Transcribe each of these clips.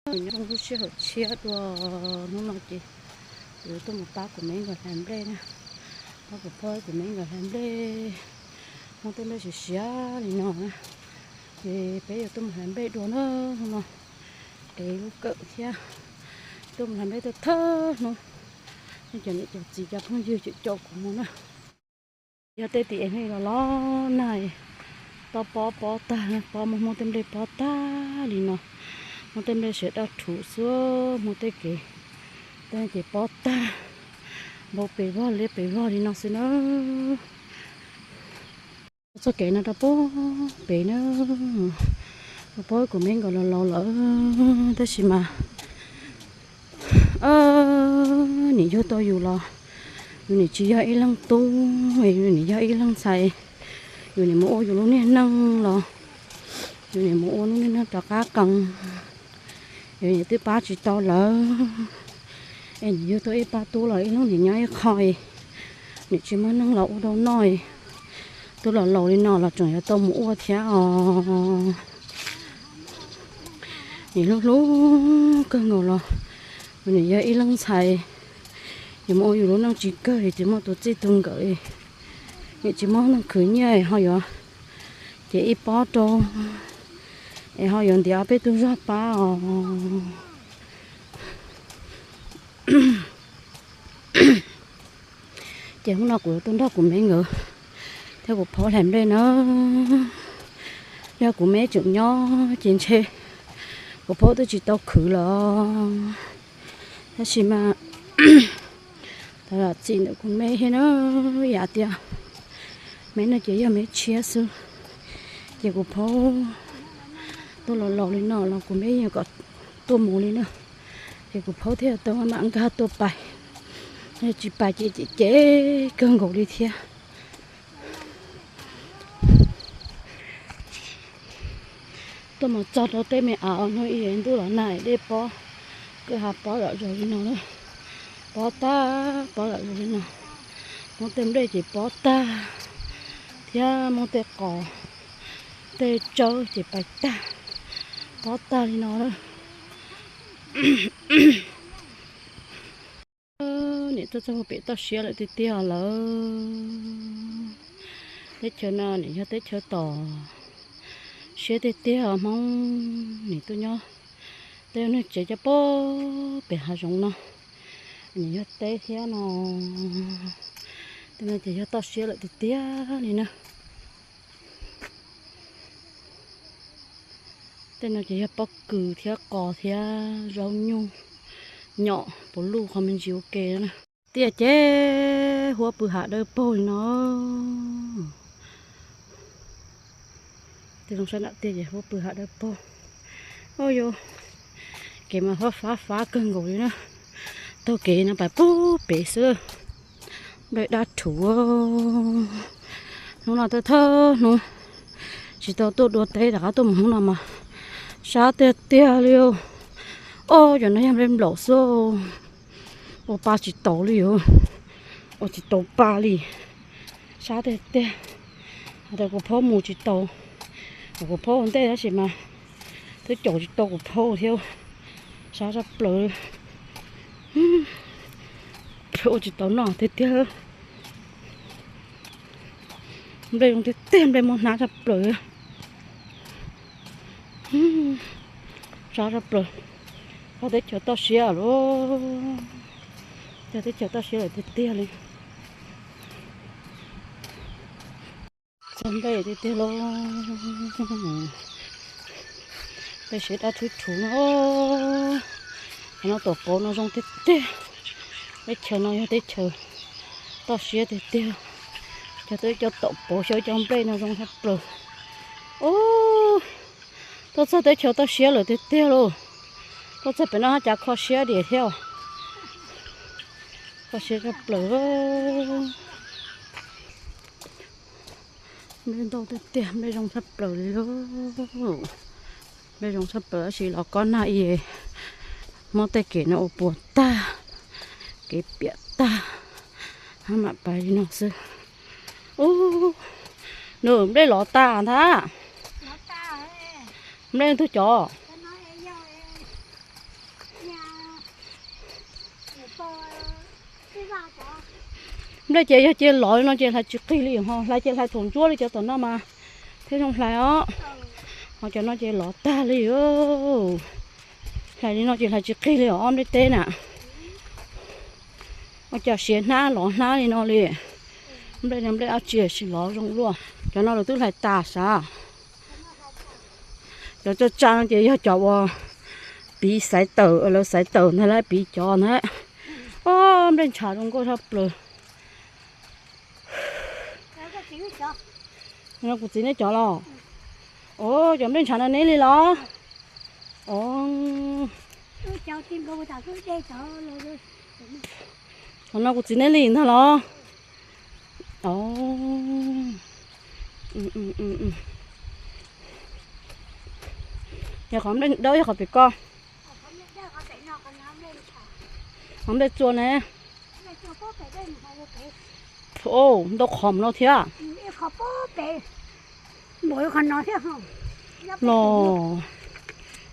Nyob zoo lub sij hawm tshiab dua hnub no ces kuv yuav tuaj mus pab kuv me nkawd hlais nplej na. Pab kuv phob kuv me nkawd hlais nplej, muab tej nplej siav siav li no na. Ces peb yuav tuaj mus hlais nplej dua na hnub no. Dev lub kawm thiab, tuaj mus hlais nplej thawj thawj hnub, nej cov niam cov txiv cov phooj ywg caum caum kuv mus na. Yog tej tim es neeg los los nag, tau pob pob tag, pob muaj muaj tej nplej pob tag li no, muaj tej nplej siav daj rhuv xwb, muaj tej kev tej ces pob tag, npau pes vog liab pes vog li no xwb na. Txoj kev no rau puag pem na, rau puag kuv me nkawd los laus lawm, tab sis mas nim yug tau yus los, yus nim tsis yog ib leeg tub, yus nim yog ib leeg ntxhais, yus nim mus ua yus lub niag neej los, yus nim mus ua lub niag neej rov qab qees, yus nim twb pab tsis tau lawv, es nim yug tau ib pab tub los ib leeg nim nyob ib qho, nim tsis muaj neeg los ua rau noj, twb los laus li no los tseem yuav tau mus ua thiab os. Nim hlub hlub kawg nkaus los, yus nim yog ib leeg ntxhais, yus mus ua yus lub neej tsis kawg, tsis muaj tus txij tus nkawm, nim tsis muaj neeg khwv nyiaj ho yuav ces ib pob rau, es ho yuav ntiav ob peb tug zog pab os. Ces hnub no kuv yuav tuaj nrog kuv me nkawd thiab kuv phob hlais nplej na. Yog kuv me tseem nyob ces ntshe kuv phob twb tsis tau khwv lawm. Tab sis mas tau zam txim ntawm kuv me thiab na, yam tias me no ces yog me tshiab xwb, ces kuv phob tuaj los laus li no los kuv me yeej kom tuaj mus li na, ces kuv phob thiaj tau mam nkag tuaj pais, yog tsis pais ces cem cem kawg nkaus li thiab. Tuaj mus txog rau tej me av no ib ntuj los nag dej pob, kwj ha pob zom zaws li no na, pob tag pob zom zaws li no, muab tej nplej ces pob tag, thiab muab tej qos tej tsawb ces pais tag, pob tag li no na. Nim tuaj txog pem toj siab lawm tiag tiag lawm. Teb chaws no nim yog teb chaws tom siab tiag tiag, Hmoob nim tuaj nyob tej neeg tsev cov pob pem hav zoov no, nim yog teb thiab no. Tej no ces yog toj siab lawm tiag tiag li na. Tej no ces yog pob kws thiab qos thiab zaub nyuj, nyom puv luj qhov me ntsis ua ke na. Tiaj ces huab pw hav dawb paug li no. Tej zoo sab nram tiaj ces huab pw hav dawb paug. Ua yus kev mas fab fab fab kawg nkaus li na. Taug kev no pais pub pem xwb. Nplej dab rhuv. Hnub no thawj thawj hnub tsis tau tuaj dua teb rov qab tuaj mus hnub no mas sab tiag tiag li. Os, cov no yog nplej nplaum xwb, ua pa tsis taus li os, ua tsis tau pa li. Sab tiag tiag. Hais tias kuv phob mus tsis tau, kuv phob ua ntej tab sis mas twb caum tsis tau kuv phob thiab. Sab tshaj plaws. Ua tsis tau noj tiag tiag. Nplej zoo tiag tiag, nplej muaj hnab tshaj plaws. Sab tshaj plaws. Yog teb chaws toj siab lawm. Yog teb chaws toj siab lawm tiag tiag li. Txog nplej tiag tiag lauj. Nplej siav dab rhuv rhuv no. Qhov no tuam pauv no zoo tiag tiag. Teb chaws no yog teb chaws toj siab tiag tiag. Cov tuam pauv xyaw cov nplej no zoo tshaj plaws. Ub, tuaj txog teb chaws toj siab lawm tiag tiag lauj. Tuaj txog pem no cas kho siab diam thiab. Kho siab tshaj plaws. Nplej ntau tiag tiag, nplej zoo tshaj plaws li lauj. Nplej zoo tshaj plaws tab sis los kob nag es muab tej kev no ua puas tag, kev piam tag, hab mam pais li no xwb. Ub, nws nplej lov tag ntag. Nplej ntug cov. Nplej ces yog cia lov li no ces hlais tsis qig li ho, hlais ces hlais thaum ntsuab li cov tom no mas thiaj zoo hlais os. Ho cov no ces lov tag li. Hlais li no ces hlais tsis qig li os nplej teb na. Ua cas siav hnab lov hnab li no li. Nplej no nplej dab tsi tsis lov zoo luaj. Cov no lawv twb hlais tas sav. Cov tsa tsa no ces yog cov uas piv xaiv tawm, lawv xaiv tawm ntag lawv piv cov ntag. Ob, nplej ntshav zoo nkauj tshaj plaws. No kuv txiv neb cov los? Os, cov nplej ntshav no neb li los? Os, no kuv txiv neb li ntag los? Os, yog qhov nplej dawb yog qhov pem ko. Qhov nplej txua ne. Ntau qhov no thiab. Los,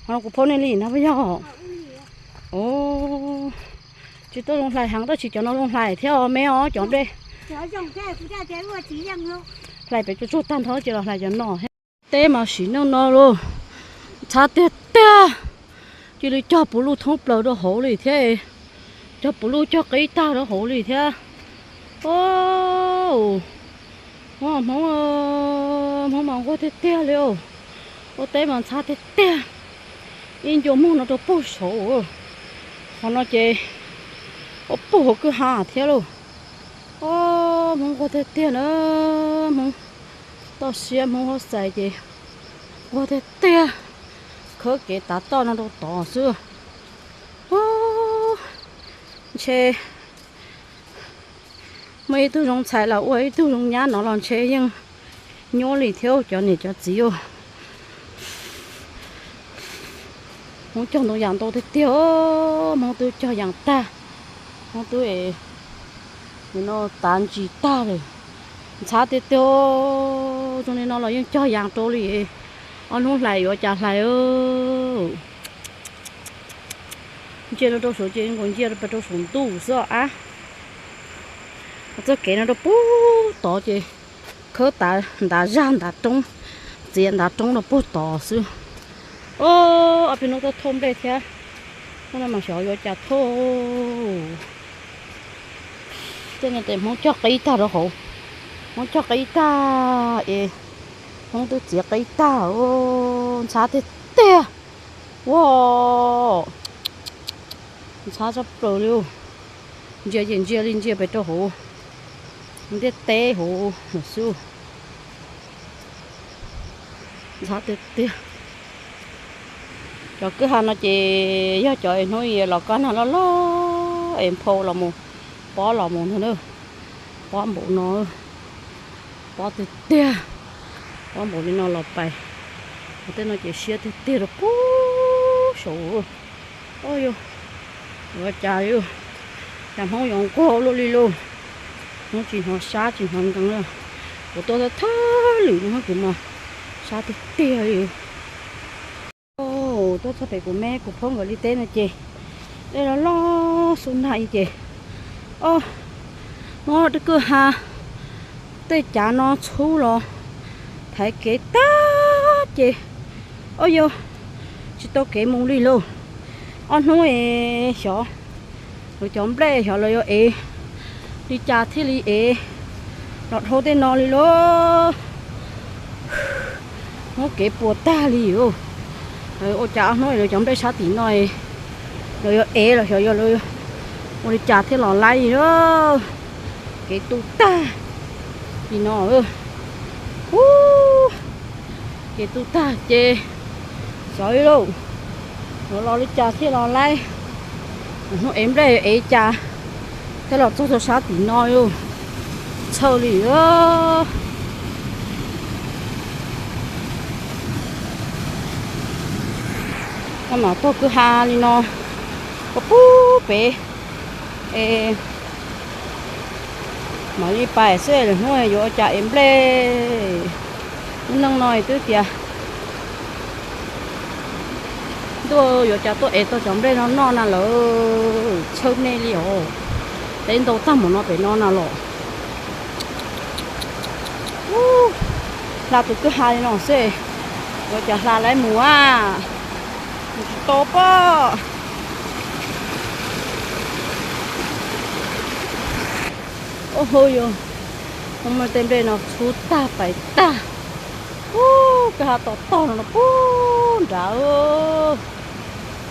qhov no kuv phaub nej li no puas yog? Os, tsis tau zoo hlais heev tab sis cov no zoo hlais thiab os me os cov nplej. Hlais pem tsuag tsuag tag nrho ces los hlais cov no. Teb mas sim neej no lauj, ntxhab tiag tiag, cia li cog puv luj thoob plaws rau hauv li thiab, cog puv luj cog qib tag rau hauv li thiab. Hmoob, Hmoob mas nquag tiag tiag li, ua teb mas ntxhab tiag tiag. Ib ncua muag no rau puag saud, qhov no ces ua puag hauv kwj ha thiab lauj. Hmoob nquag tiag tiag na, Hmoob toj siab Hmoob huab xais ces nquag tiag tiag, khawb kev tav toj no rau tod xwb. Ntshe muaj ib tug zoo ntxhais los ua ib tug zoo nyab no los ntshe yeej nyuaj li thiab cov niam cov txiv. Hmoob cog ntau yam ntau tiag tiag, Hmoob twb cog yam tag, Hmoob twb es no tav ntsis tag lawm, ntxhab tiag tiag. Zoo li no los yeej cog yam rau li, ob hnub hlais yuav cas hlais. Ntsia rau rau saum ces nkaus ntsia rau pem rau saum ntuj xwb ab. Txoj kev no rau puag tod ces khawb tav ntav zaj ntav roob, txiav ntav roob rau puag tod xwb. Ob peb hnub tuaj thauj nplej thiab, hnub no mas xyov yuav cas thauj. Tej no ces Hmoob cog qib tag rau hauv, Hmoob cog qib tag es Hmoob twb txiav qib tag, ntxhab tiag tiag. Ua, ntxhab tshaj plaws li. Ntsia ces ntsia li ntsia pem rau hauv ntiaj teb hauv lawm xwb. Ntxhab tiag tiag. Cov kwj ha no ces yog cov es hnub los koj nag loj loj es nphau los mus, pob los mus ntag na. Pob npaum no, pob tiag tiag, pob npaum li no los pais. Tej no ces siab tiag tiag rau puag saud. Ua cas, cas Hmoob yuav nquag luaj li lauj. Hmoob tsis hnov sab tsis hnov nkees. Kuv tuaj thawj lwm no kuv mas sab tiag tiag li. Tuaj txog pem kuv me kuv phaub nkawd li teb no ces dej loj loj xub nag i ces, o, muab kwj ha tej cav no txhub los thaiv kev tag ces, o yog, tsis tau kev mus li lauj. Ob hnub es xyov lawv cov nplej xyov lawv yuav ev li cas thiaj li ev los dhau tej no li lauj. Muab kev puas tag li os. Ua cas ob hnub lawv cov nplej sab tim no lawv yuav ev los xyov yog lawv ua li cas thiaj los laib li lauj. Kev tu tag li no. Ub, kev tu tag ces xyov li lauj, los li cas thiaj los laib. Hnub ev nplej ev cas thiaj los txog rau sab tim no lauj. Txhawj li. Koj mam taug kwj ha li no, koj pub pem es mam li pais xwb, lwm hnub yuav ua cas ev nplej. Lub neej no twb tias Tuaj yuav cas tuaj ev tau cov nplej no noj na lawm, tshawb nej li os. Teb ntau tag mus no pem no na los. Ub, hla tus kwj ha li no xwb, yuav cas hla lawm mus a, mus tsis tau pob. Ub, yog, tej nplej no txhub tag pais tag. Ub, kwj ha to tog no pub nrad.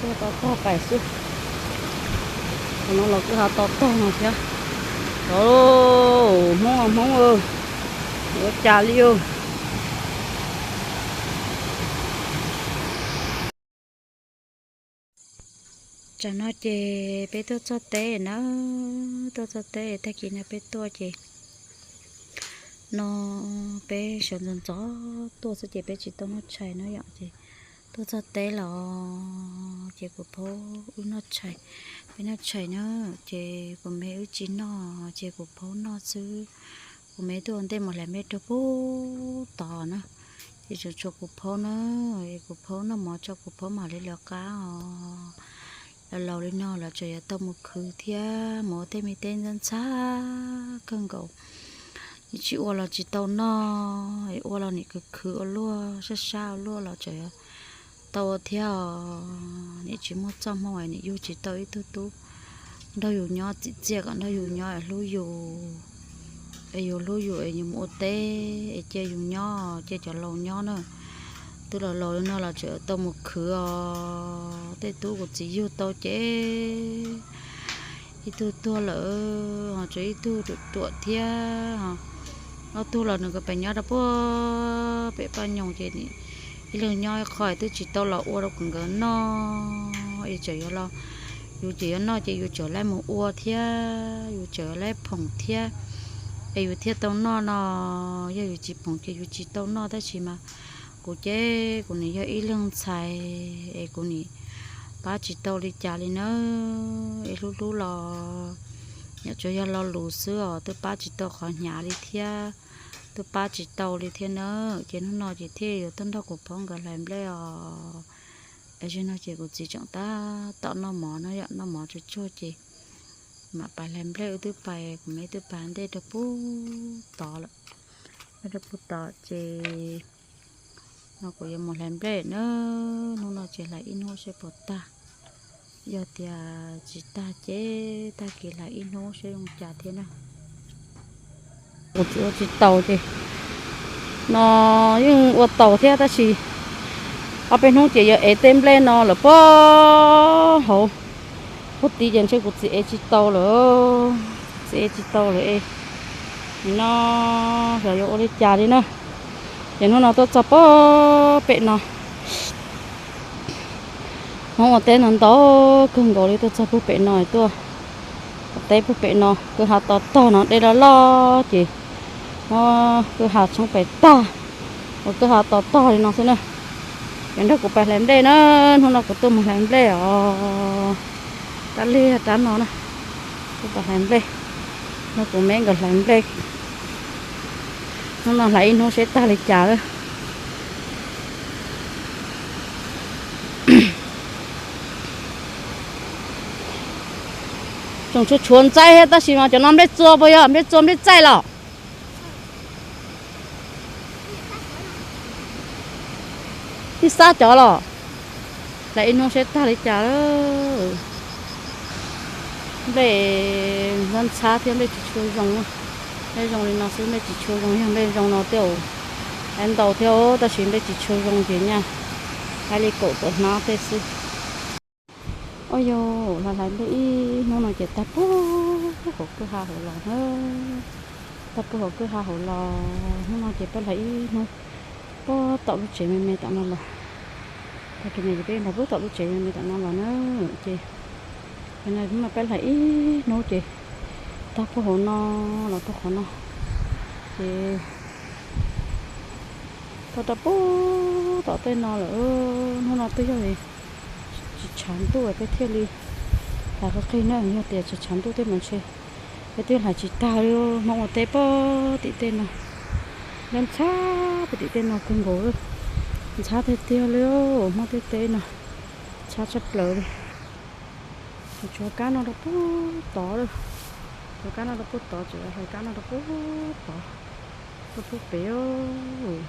Kwj ha to tog pais xwb. Qhov no los kwj ha to tog no thiab. Hmoob, Hmoob, yuav cas li os. Tsam no ces peb tuaj txog teb na, tuaj txog teb tag kis no peb tuaj ces no peb sawv ntxov ntxov tuaj xwb ces peb tsis tau noj tshais no yom, ces tuaj txog teb los ces kuv phaub wb noj tshais, peb noj tshais na, ces kuv me wb tsis noj ces kuv phaub noj xwb. Kuv me tuaj ua ntej mus hlais nplej rau pub tod na, ces tseem tshuav kuv phaub na, es kuv phaub noj mov tso kuv phaub mam li lawv qab os. Los laus li no lawv tseem yuav tau mus khwv thiab mus ua tej me teb ntxhab ntxhab kawg nkaus. Nim tsis ua los tsis tau noj, es ua los nim khwv khwv ua luaj sab sab ua luaj los tseem yuav tau ua thiab os. Nim tsis muaj txoj hmoo es nim yug tsis tau ib tug tub nrog yus nyob txim txiaj kom nrog yus nyob es hlub yus, es yus hlub yus es yus mus ua teb es cia yus nyob cia cov laus nyob na. Twb los laus li no los tseem tau mus khwv os. Tej tub kuv txiv yug tau ces ib tug tuag lawm, ho tseem ib tug ruam ruam thiab, ob tug los nws kuj pes nyob rau puag pem Paj Nyoog ces ib leeg nyob ib qho twb tsis tau los ua rau kuv nkawd noj. Es tseem yuav los, yus tseem yuav noj ces yus tseem laib mus ua thiab, yus tseem laib phoom thiab, es yus thiaj tau noj no. Yog yus tsis phoom ces yus tsis tau noj. Tab sis mas kuv ces kuv nim yog ib leeg ntxhais es kuv nim pab tsis tau li cas li na. Es hlub hlub los nyuam tsuas yog lo lus xwb os, twb pab tsis tau qhov hnyav li thiab, twb pab tsis tau li thiab na. Ces hnub no ces thiaj yuav tuaj nrog kuv phaub nkawd hlais nplej os. Es zaum no ces kuv txiv tseem tab tom noj mov no yom, noj mov tsuag tsuag ces mam pais hlais nplej. Wb twb pais, kuv me twb pais ntej rau pub tod lawm, rau pub tod ces no kuv yuav mus hlais nplej na. Hnub no ces hlais ib hnub seb puas tag, yog tias tsis tag ces tag kis hlais ib hnub seb zoo cas thiab na. Kuv tsis ua tsis taus ces no yeej ua taus thiab tab sis ob peb hnub ces yuav ev tej nplej no lawm puag hauv, puag tid ces ntshe kuv txiv ev tsis tau lawm, txiv ev tsis tau lawm es no xyov yuav ua li cas li na. Ces hnub no tuaj txog puag pem no, Hmoob ua teb no ntau kawg nkaus li, tuaj txog puag pem no tuaj ua teb puag pem no, kwj ha to tog no dej loj loj ces muab kwj ha tshoob pais tag, ua kwj ha to tog li no xwb na. Ces nrog kuv pais hlais nplej na, hnub no kuv tuaj mus hlais nplej os. Rab liag rab no na, tuaj pais hlais nplej, nrog kuv me nkawd hlais nplej. Hnub no hlais ib hnub seb tag li cas lawm. Tseem tshuav tshuav ntxaib thiab tab sis mas cov no nplej txua puas yog nplej txua nplej txaij los? Ib xab cov los. Hlais ib hnub seb tag li cas lawm. Nplej ntxhab ntxhab thiab nplej tsis tshua zoo. Nplej zoo li no xwb nplej tsis tshua zoo, yog nplej zoo no tej zaum hlais ntau thiab tab sis nplej tsis tshua zoo ces nyaj hlais li kaum tawm hnab tej xwb. Ua yog hlais hlais nplej ib hnub no ces tag puag hauv kwj ha hauv los na. Tag puag hauv kwj ha hauv los, hnub no ces peb hlais ib hnub puag tom lub tsev me me tom no los. Tag kis no ces peb hlais puag tom lub tsev me me tom no los na. Ces hnub no peb hlais ib hnub ces tag puag hauv no los rau qhov no. Ces tuaj rau puag tom tej no lawm. Hnub no twb yog tsis tshav ntuj peb thiaj li hlais qig qig na, yog tias tsis tshav ntuj tej mas ntshe peb twb hlais tsis tag li. Hmoob ua teb puag tim tej no, ntxhab puag tim tej no kawg nkaus, ntxhab tiag tiag li Hmoob tej teb no. Tshab tshaj plaws li. Ces tshuav kab no rau pub tod lawm. Tshuav kab no rau pub tod, tseem hlais kab no rau pub tod, rau pub pem.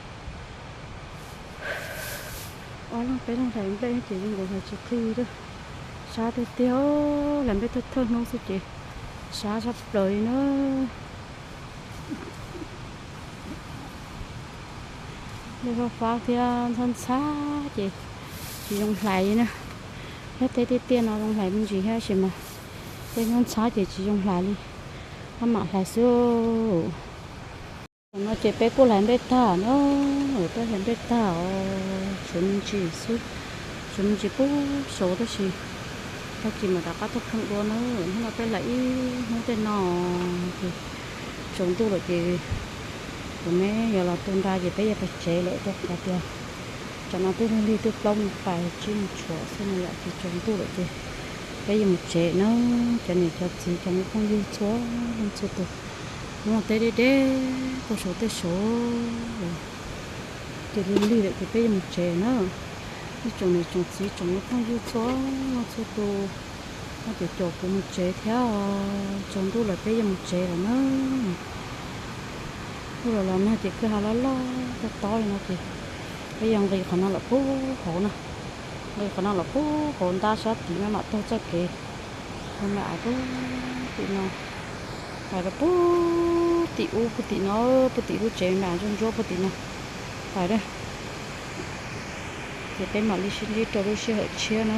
Ob leeg peb leeg hlais nplej ces zoo nkaus hlais tsis qhib lawm. Sab tiag tiag, hlais nplej thawj thawj hnub xwb ces sab tshaj plaws li na. Nplej fab fab thiab ntxhab ntxhab ces tsis zoo hlais li na. Thiab teb tiaj tiaj no zoo hlais me ntsis thiab tab sis mas tej ntxhab ntxhab ces tsis zoo hlais li, maj mam hlais xwb. Tam no ces peb kuj hlais nplej tag na, peb hlais nplej tag os, tshuav me ntsis xwb, tshuav me ntsis pub saud tab sis tag kis mam rov qab tuaj pheej dua na. Hnub no peb hlais ib hnub tej no ces tsaus ntuj lawm ces kuv me yuav los tu nra ces peb yuav pais tsev lawm rau qhov tias tsam no twb lig lig twb plaub mus pais tsib mus tshuam xwb no yom, ces tsaus ntuj lawm ces peb yuav mus tsev na. Cov niam cov txiv cov me phooj ywg txhua leej txhua tus, hnub no teb deb deb tuaj saum tej saud, ces lig lig lawm ces peb yuav mus tsev na. Ib tsoom niam tsoom txiv tsoom me phooj ywg txhua leej txhua tus, no ces caum kuv mus tsev thiab, tsaus ntuj lawm peb yuav mus tsev lawm na. Kuj los los nag ces kwj ha loj loj tob tob li no ces peb yuav nqis qhov no los pub hauv na. Nqis qhov no los pub hauv ntab sab tid maj mam taug txoj kev, no me av pub tim no, av rau pub tim ub pub tim no, pub tim lub tsev me me ntsuab ntsuab pub tim no. Pais, ces peb mam li sib ntsib rau lub sij hawm tshiab na.